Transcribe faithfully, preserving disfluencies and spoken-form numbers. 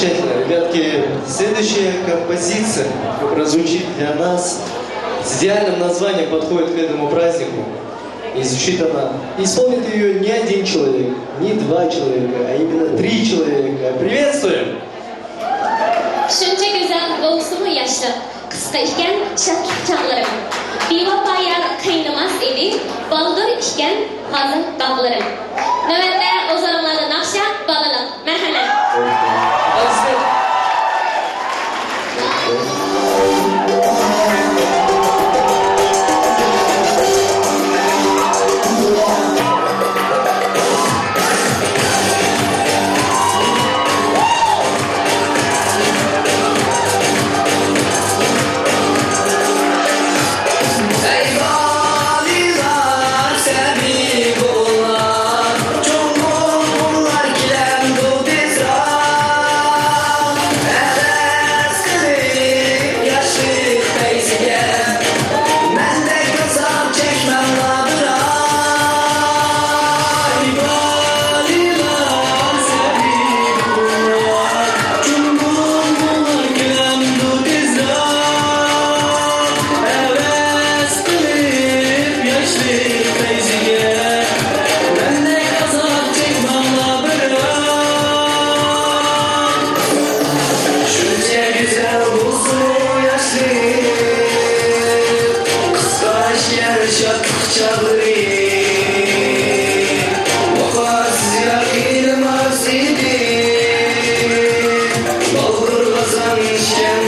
Ребятки, следующая композиция прозвучит для нас с идеальным названием, подходит к этому празднику. И звучит она. Исполнит ее не один человек, не два человека, а именно три человека. Приветствуем! شۇنچە گۈزەل بولسىمۇ ياشلىق، قىسقا ئىكەن شادلىق چاغلىرىم. بىۋاپا يار قىينىماس ئىدى، بالدۇر ئىكەن ھازىر باغلىرىم. نۆۋەتتە ھۇزۇرۇڭلاردا ناخشا، بالىلىق. مەرھەمەت. ئەي بالىلار، سەبىي بولۇڭلار، چوڭ بولغۇلار كېلەمدۇ تېزراق؟ ھەۋەس قىلىپ ياشلىق پەيزىگە، مەندەك ئازاب چەكمەڭلار بىراق. ئەي بالىلار، سەبىي بولۇڭلار، چوڭ بولغۇلار كېلەمدۇ تېزراق؟ ھەۋەس قىلىپ ياشلىق پەيزىگە، مەندەك ئازاب چەكمەڭلار بىراق. شۇنچە گۈزەل بولسىمۇ ياشلىق، قىسقا ئىكەن شادلىق چاغلىرى. ۋاپاسىز يار قىينىماس ئىدى، بالدۇر قازانىشكەن